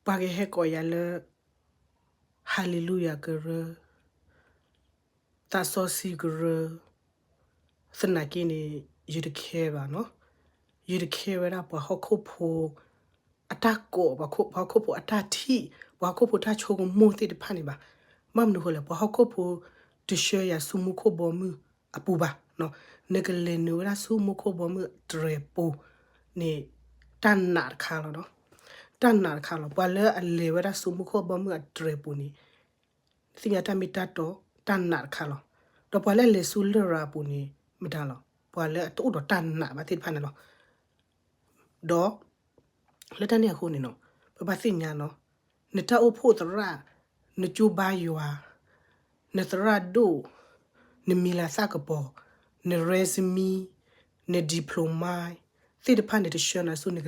ပှၤကဟဲကိးယၤလၢ Hallelujah ကရၢ, သးစီဆှံကရၢ, သနာ်က့န့ၣ် ယတ care ဘၣ်နီၤ. ယတ care ဝဲဒၣ်ပှၤဟီၣ်ခိၣ်ဖိအတၢ်ကိး, ပှၤဟီၣ်ခိၣ်ဖိအတၢ်ထံၣ်, ပှၤဟီၣ်ခိၣ်ဖိတၢ်ဆိကမိၣ်သ့ၣ်တဖၣ်န့ၣ်ဘၣ်. ဘၣ်မနုၤအဃိလဲၣ်, ပှၤဟီၣ်ခိၣ်ဖိတဆှၢယၤဆူမူခိၣ်ဘီမုၢ်အပူၤဘၣ်. နကလဲၤနုာ်ဝဲဒၣ်ဆူမူခိၣ်ဘီမုၢ်အတြဲၤပူၤန့ၣ် တၢ်နာ်တခါလီၤနီၤ. တၢ်နာ်တခါလီၤ. ပှၤလၢအလဲၤဝဲဒၣ်ဆူမူခိၣ်ဘီမုၢ်အတြဲၤပူၤန့ၣ် သ့ၣ်ညါတၢ်မ့ၢ်တၢ်တီ, တၢ်နာ်တခါလီၤ. ဒီးပှၤလၢအလဲၤဆူလရာ်အပူၤန့ၣ် မတၤလီၤ. ပှၤလၢအတအိၣ်ဒီးတၢ်နာ်ဘၣ်သ့ၣ်တဖၣ်န့ၣ်လီၤ. ဒီး လၢတၢ်န့ၣ်အဃိန့ၣ်နီၤ, ပဘၣ်သ့ၣ်ညါနီၤ, နတၢ်အိၣ်ဖှိၣ်သရၣ်, နကၠိဘါယွၤ, နသရၣ်ဒိၣ်, နမံၤလၤသၣ်ကပီၤ, န resume, န diploma သ့ၣ်တဖၣ်န့ၣ် တဆှၢနၤဆူနက